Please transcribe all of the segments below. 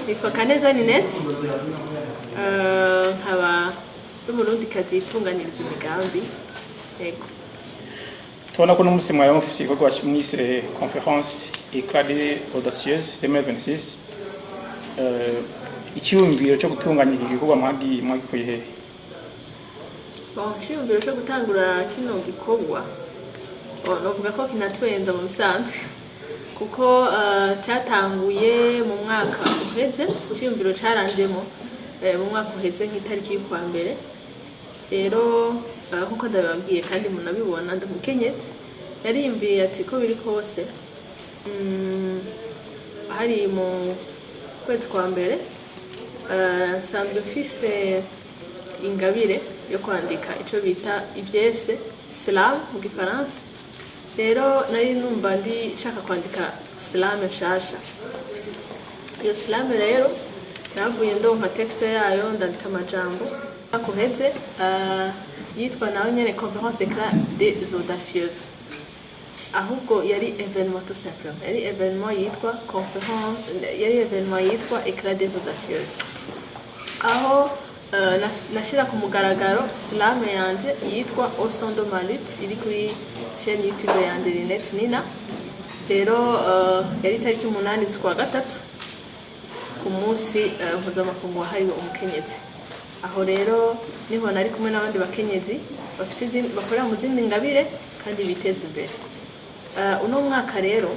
Nitwa Kaneza Ninette, nkaba n'Umurundikazi yitunganiriza imigambi, yego. Tubona ko n'umunsi mwari mufise igikorwa mwise conférence Éclat des Audacieuses 2026. Icyumviro cyo gutunganya iki gikorwa mwagikuye hehe? Bon, iciyumviro cyo gutangura kino gikorwa, bon, novuga ko kinatwenza mu bisanzwe, kuko cyatanguye mu mwaka uheze. Iciyumviro caranjemo mu mwaka uheze nk'itariki y'ukwa mbere. Rero nkuko ndabibabwiye kandi munabibona, ndi umukenyezi. Yariyumviye ati ko biri kose, hari mu kwezi kwa mbere, nsanzwe mfise ingabire yo kwandika ico bita ivyese, slam mu gifaransa. Rero nari numva ndi nshaka kwandika slam nshasha. Iyo slam rero navuye ndonka texte yayo, ndandika amajambo akuheze, yitwa nawe nyene conférence Éclat des Audacieuses. Ahubwo yari événement, tout simplement yari événement yitwa conférence, yari événement yitwa Éclat des Audacieuses, aho nashira ku mugaragaro slam yanje yitwa Au son de ma lutte, iri kuri chaîne YouTube yanje Linette Nina. Rero yari itariki 8 z'ukwa gatatu, ku munsi mpuzamakungu wahariwe umukenyezi. Aho rero niho nari kumwe n'abandi bakenyezi bafise bakorera mu zindi ngabire kandi biteza imbere. Uno mwaka rero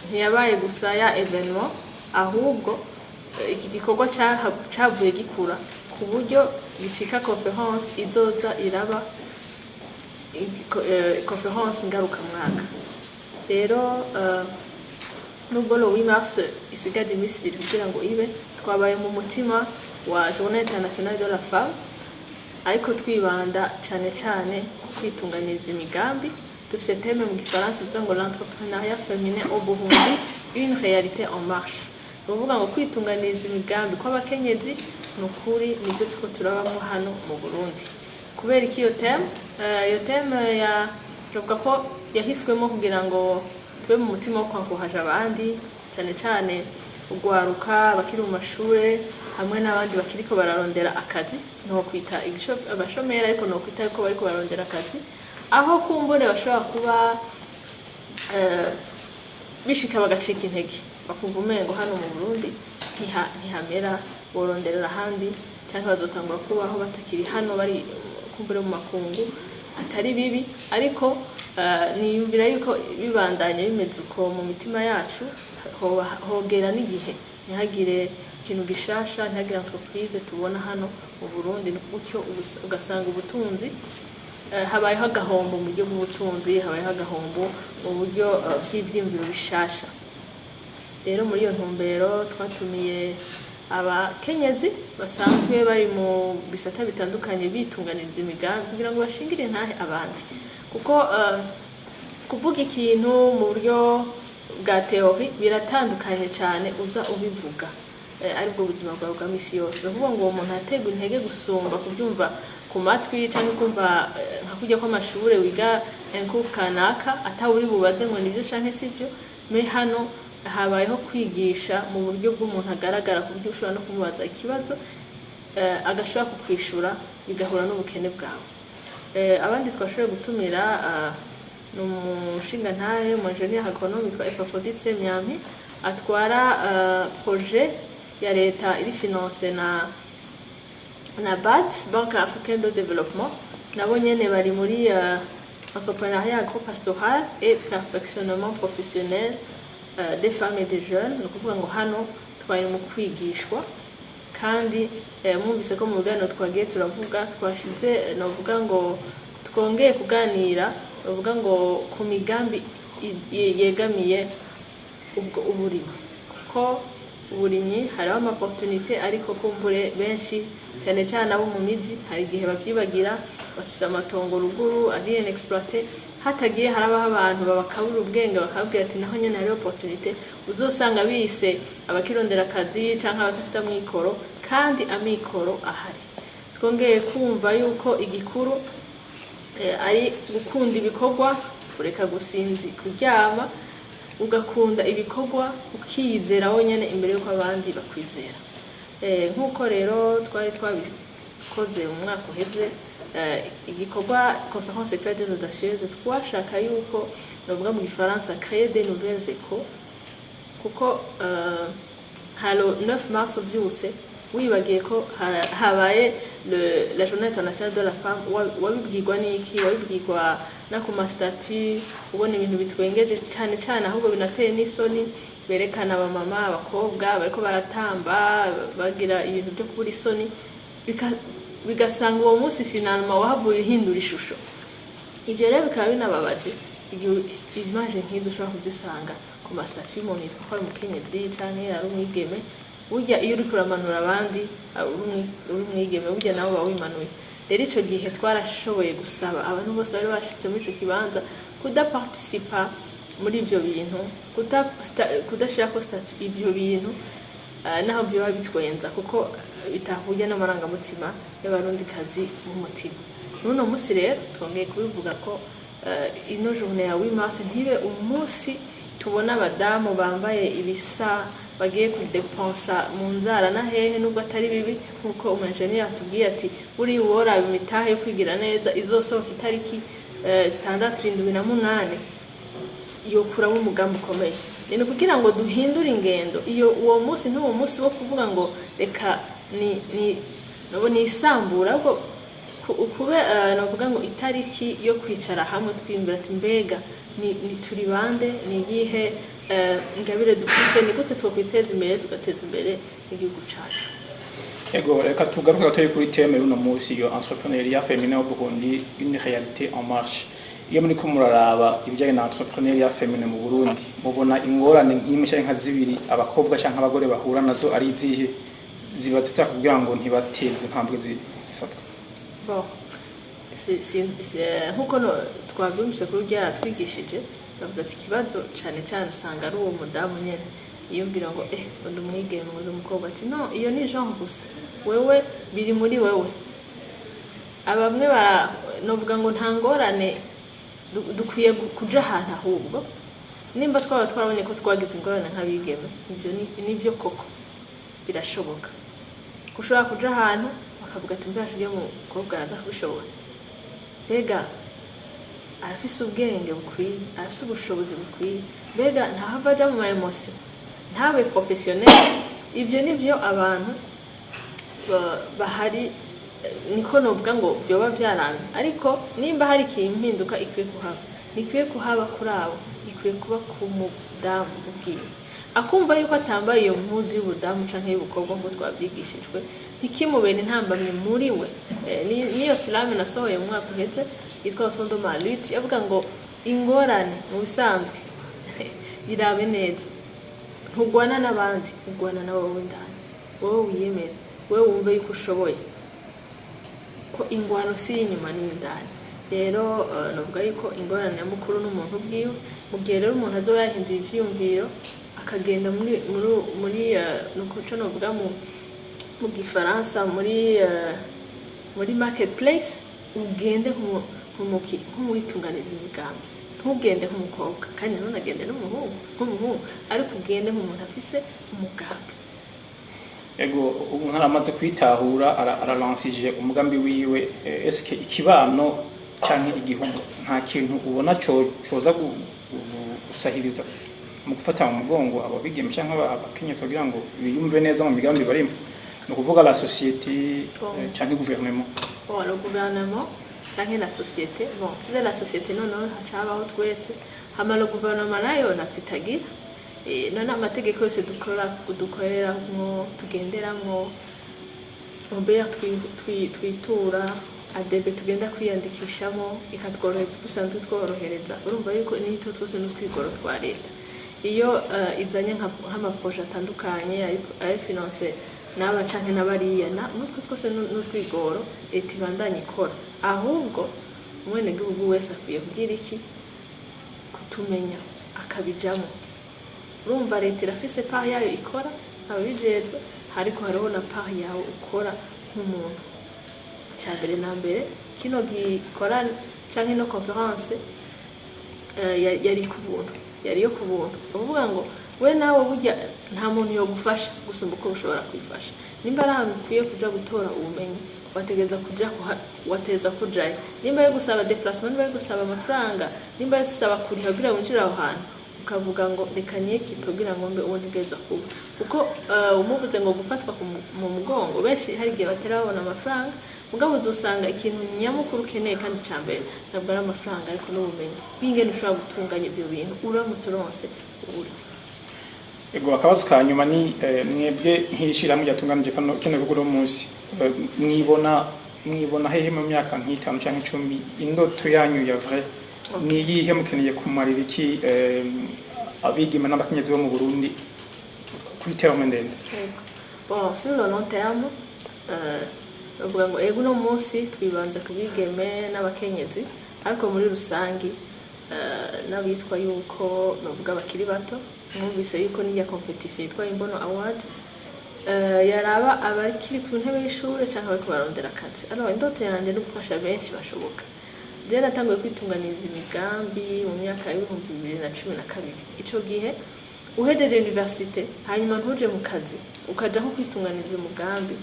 ntiyabaye gusa ya événement, ahubwo iki gikorwa cavuye gikura ku buryo gicika conférence izoza iraba conférence ngarukamwaka. Rero nubwo le 8 mars isigaje iminsi 2 kugira ngo ibe, twabaye mu mutima wa Journée internationale de la femme, ariko twibanda cane cane ku kwitunganiriza imigambi. Dufise thème mu gifaransa ivuga ngo "L'entrepreneuriat féminin au Burundi, une réalité en marche". Ni ukuvuga ngo kwitunganiriza imigambi kw'abakenyezi ni ukuri, nibyo turiko turabamwo hano mu Burundi. Kubera iki iyo thème? Iyo thème ya bavuga ko yahiswemo kugira ngo tube mu mutima wo kwankuhaje abandi, cane cane ugwaruka bakiri mu mashure hamwe n'abandi bakiriko bararondera akazi, no kwita abashomeri, ariko no kwita ko bariko bararondera akazi, aho kumbure bashobora kuba bishika bagacika intege, bakumva umengo hano mu Burundi ntihamera, boronderera ahandi canke bazotangura kubaho batakiri hano, bari kumbure mu makungu. Atari bibi, ariko niyumvira yuko bibandanye bimeze uko mu mitima yacu, hogera n'igihe ntihagire ikintu gishasha, ntihagire entreprise tubona hano mu Burundi. Gutyo ugasanga ubutunzi, habayeho agahombo mu buryo bw'ubutunzi, habayeho agahombo mu buryo bw'ivyiyumviro bishasha. Rero muri iyo ntumbero twatumiye abakenyezi basanzwe bari mu bisata bitandukanye bitunganiriza imigambi, kugira ngo bashingire intahe abandi, kuko kuvuga ikintu mu buryo bwa théorie biratandukanye cyane uza ubivuga aribwo buzima bwawe bwa misi yose. Ni ukuvuga ngo uwo muntu aterwa intege gusumba kubyumva ku matwi canke kumva nka kurya kw'amashure wiga un cours kanaka atawuri bubaze ngo nibyo canke sivyo. Mais hano habayeho kwigisha mu buryo bw'umuntu agaragara, ku buryo ushobora no kumubaza ikibazo, agashobora kukwishura bigahura n'ubukene bwawe. Abandi twashoboye gutumira ni umushingantahe, umu ingénieur agronome witwa Epaphrodite Semyampi, atwara projet ya leta iri financé na BAD, Banque africaine de développement. Nabo nyene bari muri entrepreneuriat agropastoral et perfectionnement professionnel des femmes et des jeunes. Ni ukuvuga ngo hano twari mu kwigishwa, kandi mwumvise ko mu biganiro twagiye turavuga twashize, novuga ngo twongeye kuganira, bavuga ngo ku migambi yegamiye ubwo uburimyi, kuko uburimyi hariho ama opportunité, ariko kumbure benshi, cyane cyane abo mu miji, hari igihe bavyibagira bafise amatongo ruguru ari inexploité. Hatagiye harabaho abantu babakabura ubwenge, bakababwira ati naho nyene hari opportunité, uzosanga bise abakirondera akazi canke abadafite amikoro, kandi amikoro ahari. Twongeye kumva yuko igikuru ari gukunda ibikorwa, kureka gusinzi kuryama. Ugakunda ibikorwa, ukiyizera wenyene imbere y'uko abandi bakwizera. Nk'uko rero twari twabikoze mu mwaka uheze, igikorwa conférence Éclat des Audacieuses, twashaka yuko, novuga mu gifaransa, créer des nouvelles échos, kuko nka le 9 mars uvyutse wibagiye ko habaye la journée internationale de la femme, wabibwirwa n'iki? Wabibwirwa no ku ma statuts, ubona ibintu bitwengeje cane cane, ahubwo binateye n'isoni, berekana abamama, abakobwa bariko baratamba, bagira ibintu byo kubura isoni, bigasanga uwo munsi finalement wahavuye uhindura ishusho. Ibyo rero bikaba binababaje igihe image nk'izo ushobora kuzisanga ku ma statuts y'umuntu yitwa ko ari umukenyezi canke ari umwigeme. Burya iyo uriko uramanura abandi, uri umwigeme, burya nawe uba wimanuye. Rero ico gihe twarashoboye gusaba abantu bose bari bashitse muri ico kibanza kudaparticipa muri ivyo bintu, kudashirako statut ivyo bintu, naho vyoba bitwenza, kuko bitahuye n'amarangamutima y'Abarundikazi b'umutima. N'uno musi rero twongeye kubivuga ko ino journée ya 8 mars ntibe umunsi tubona abadamu bambaye ibisa, bagiye kudepensa mu nzara na hehe, nubwo atari bibi, nkuko umu ingénieur atubwiye ati buriya uworaba imitahe yo kwigira neza izosohoka itariki 6, 7 na 8, yokuramo umugambi ukomeye. Ni ukugira ngo duhindure ingendo. Iyo uwo munsi ntuwo munsi wo kuvuga ngo reka ni nabo nisambura, ahubwo kube navuga ngo itariki yo kwicara hamwe twiyumvira ati mbega ni turi bande, ni iyihe ingabire dufise, ni gute twokwiteza imbere, tugateza imbere igihugu cacu? Ego, reka tugaruke gatoya kuri thème y'uno munsi, iyo entrepreneuriat féminin au Burundi, une réalité en marche. Iyo muriko muraraba ibijyanye na entrepreneuriat féminin mu Burundi, mubona ingorane nk'imwe canke nka zibiri abakobwa canke abagore bahura nazo ari izihe, ziba zita kugira ngo ntibateze intambwe zisabwa? Bon, nkuko twabyumvise kuri urya yatwigishije, bavuze ati ikibazo cane cane usanga ari uwo mudamu nyene yiyumvira ngo ngo ndi umwigeme, ngo ndi umukobwa. Ati no, iyo ni genre gusa, wewe biri muri wewe. Abamwe bara novuga ngo nta ngorane, dukwiye kuja ahantu. Ahubwo nimba twaba twarabonye ko twagize ingorane nk'abigeme, ibyo nibyo koko birashoboka ko ushobora kuja ahantu bakavuga ati mbega uriya mukobwa araza kubishobora? Mbega arafise ubwenge bukwiye? Arafise ubushobozi bukwiye? Mbega ntahava aja mu ma émotions, ntabe professionnel? Ivyo nivyo abantu bahari, niko novuga ngo vyoba vyaramye. Ariko nimba hari ikimpinduka ikwiye kuhaba, ntikwiye kuhaba kuri abo, ikwiye kuba ku mudamu ubwiwe, akumva yuko atambaye iyo mpuzu y'ubudamu canke y'ubukobwa nk'uko twavyigishijwe, ntikimubere intambamyi muri we. Niyo slam nasohoye mu mwaka uheze yitwa Sondo Maluti, yavuga ngo ingorane mu bisanzwe irabe neza, ntugwana n'abandi, ugwana na wowe indani, wowe wiyemere, wowe wumve yuko ushoboye, ko ingwano si iy'inyuma n'iy'indani. Rero novuga yuko ingorane nyamukuru n'umuntu ubwiwe. Mu gihe rero umuntu azoba yahinduye ivyiyumviro, akagenda muri nuko co novuga mu gifaransa muri marketplace, ugende nk'uwitunganiza imigambi, ntugende nk'umukobwa kandi ntunagende n'umuhungu nk'umuhungu, ariko ugende nk'umuntu afise umugambi. Ego, umuntu aramaze kwitahura, aralansije umugambi wiwe. Eske ikibano canke igihugu nta kintu ubona coza gusahiriza mu gufata mu mugongo abo bigeme canke abakenyezi kugira ngo biyumve neza mu migambi barimo, ni ukuvuga la société Bon. Canke gouvernement? Bon, le gouvernement canke la société, bon, tuvuze la société noneho haca habaho twese, hama le gouvernement nayo napitagira. None amategeko yose dukora, dukoreramwo, tugenderamwo, OBR twitura, ADB tugenda kwiyandikishamo ikatworohereza uko isanzwe tworohereza, urumva yuko n'itwo twose n'utwigoro twa leta. Iyo izanye nk'ama projets atandukanye ari financé n'aba canke n'abariya, n'utwo twose n'utwigoro leta ibandanya ikora. Ahubwo umwenegihugu wese akwiye kugira iki? Kutumenya, akabijamwo. Urumva leta irafise part yayo ikora, ababijejwe, ariko hariho na part yawe ukora nk'umuntu. Icya mbere na mbere, kino gikora canke ino conférence yari ku buntu. Yari yo ku buntu. Ukuvuga ngo we nawe burya nta muntu yogufasha gusumba uko ushobora kwifasha. Nimba ari ahantu ukwiye kuja gutora ubumenyi, wategereza kuja wateza kujayo. Nimba ari gusaba déplacement, nimba ari gusaba amafaranga, nimba ari gusaba kuriha kugira winjire aho hantu, ukavuga ngo reka niyekipe kugira ngo mbe uwo ntegereza kuba. Kuko umuvuze ngo gufatwa mu mugongo, benshi hari igihe batera babona amafaranga, mugabo uzosanga ikintu nyamukuru ukeneye kandi ca mbere ntabwo ari amafaranga, ariko n'ubumenyi bw'ingene ushobora gutunganya ibyo bintu uramutse uronse uburyo. Ego, akabazo ka nyuma ni mwebwe nk'ishirahamwe ryatunganije kano gikorwa uno munsi, mwibona hehe mu myaka nk'itanu canke 10? Indoto yanyu ya vrai ni iyihe? Mukeneye kumarira iki abigeme n'abakenyezi bo mu Burundi kuri terme ndende? Yego. Bon, sur le long terme, bavuga ngo ego, uno munsi twibanze ku bigeme n'abakenyezi, ariko muri rusangi n'abitwa yuko bavuga bakiri bato. Mwumvise yuko n'irya compétition yitwa Imbono Award yaraba abakiri ku ntebe y'ishure canke bariko barondera akazi. Alors indoto yanje ni gufasha benshi bashoboka. Je natanguye kwitunganiriza imigambi mu myaka y'2012. Ico gihe uhejeje université, hanyuma ntuje mu kazi, ukaja nko kwitunganiriza umugambi,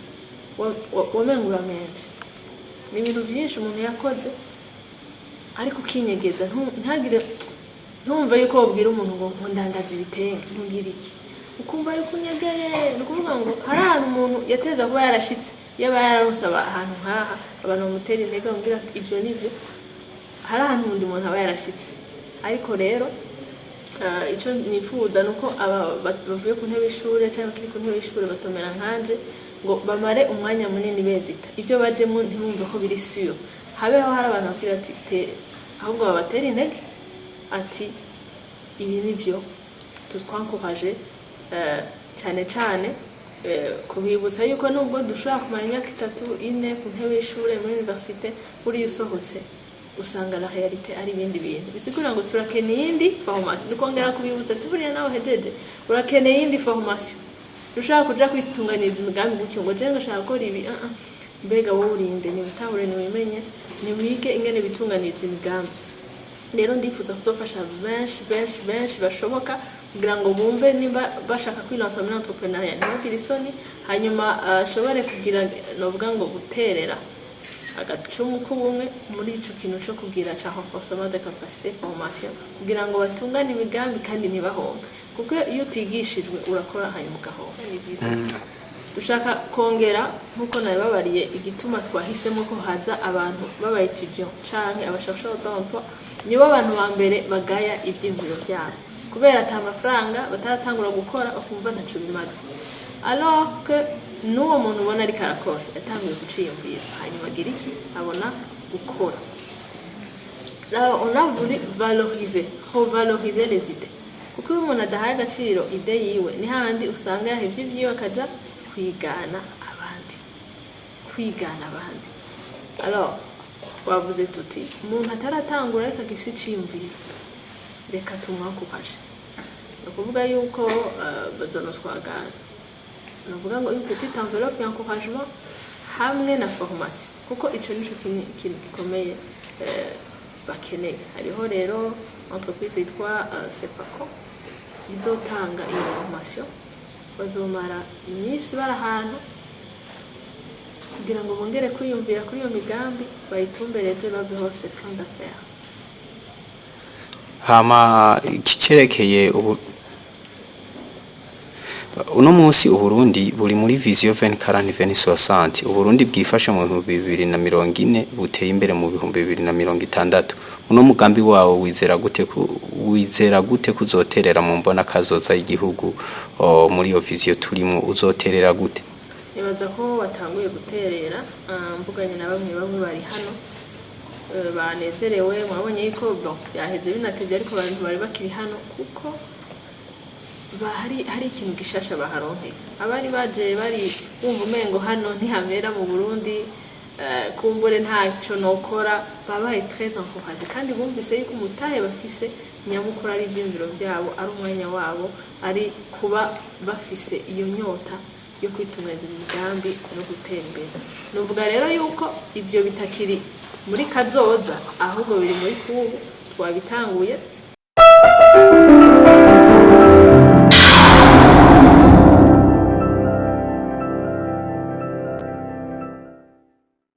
wamenga uramenje. Ni ibintu vyinshi umuntu yakoze ariko ukinyegeza, ntagire ntumve yuko wobwira umuntu ngo ndandaza ibitenge, ntugire iki, ukumva yuko unyegeye. Ni ukuvuga ngo hari ahantu umuntu yateza kuba yarashitse yaba yararonse ahantu nk'aha abantu bamutera intege, bamubwira ati ivyo nivyo. Hari ahantu undi muntu aba yarashitse. Ariko rero ico nifuza nuko aba bavuye ku ntebe y'ishure canke bakiri ku ntebe y'ishure batomera nkanje, ngo bamare umwanya munini bezita ibyo bajemwo, ntibumve ko biri sûr. Habeho hari abantu bakubwira ati ahubwo babatera intege ati ibi nivyo tutwankoraje cyane cyane kubibutsa yuko nubwo dushobora kumara imyaka 3, 4 ku ntebe y'ishure muri université, buriya usohotse usanga la réalité ari ibindi bintu. Bisigura ngo turakeneye iyindi formation. Dukongera kubibutsa ati buriya nawe uhejeje urakeneye iyindi formation. Ushaka kuja kwitunganiriza imigambi gutyo ngo je ngashaka gukora ibi, mbega wowe urinde? Niwitahure, niwimenye, niwige ingene bitunganiriza imigambi. Rero ndifuza kuzofasha benshi benshi benshi bashoboka kugira ngo bumve nimba bashaka kwilansa muri entrepreneuriat, ntibagire isoni, hanyuma ashobore kugira novuga ngo guterera agacumu k'ubumwe muri ico kintu co kugira ca renforcement de capacité, formation, kugira ngo batungane imigambi kandi ntibahombe, kuko iyo utigishijwe urakora hanyuma ugahomba. Ni vyiza. Dushaka kongera, nk'uko nabibabariye, igituma twahisemo ko haza abantu b'aba étudiants canke aba chercheurs d'emploi, nibo bantu ba mbere bagaya ivyiyumviro vyabo kubera ata mafaranga, bataratangura gukora, bakumva ntaco bimaze, alors que n'uwo muntu ubona ariko arakora yatanguye kuciyumvira, hanyuma agira iki, abona gukora. Alors on a voulu valoriser, revaloriser les idées, kuko iyo umuntu adahaye agaciro idée yiwe, ni hahandi usanga yahevye ivyiwe akaja kwigana abandi, kwigana abandi. Alors twavuze tuti umuntu ataratangura ariko agifise iciyumviro, reka tumwakukaje. Ni ukuvuga yuko bazonoswaga, ni ukuvuga ngo une petite enveloppe y'encouragement hamwe na formation, kuko ico nico kintu gikomeye bakeneye. Hariho rero entreprise yitwa Sefaco izotanga iyo formation. Bazomara iminsi bari ahantu kugira ngo bongere kwiyumvira kuri iyo migambi, bayitumbereze, baveho bafise plan d'affaires. Hama ikicerekeye ubu, uno munsi Uburundi buri muri vision 2040 2060. Uburundi bwifashe mu 2040, buteye imbere mu 2060. Uno mugambi wawo wizera gute kuzoterera mu mbona kazoza y'igihugu muri iyo vision turimo? Uzoterera gute? Nibaza ko batanguye guterera. Mvuganye na bamwe bamwe bari hano, banezerewe. Mwabonye yuko bon yaheze binatevye, ariko abantu bari bakiri hano kuko hari ikintu gishasha baharonkeye. Abari baje bari bumva umengo hano ntihamera mu Burundi, kumbure ntacyo nokora, babaye très encouragés kandi bumvise yuko umutahe bafise nyamukuru ari ivyiyumviro byabo, ari umwanya wabo, ari kuba bafise iyo nyota yo kwitunganiza imigambi no gutera imbere. Nuvuga rero yuko ibyo bitakiri muri kazoza, ahubwo biri muri kubu twabitanguye.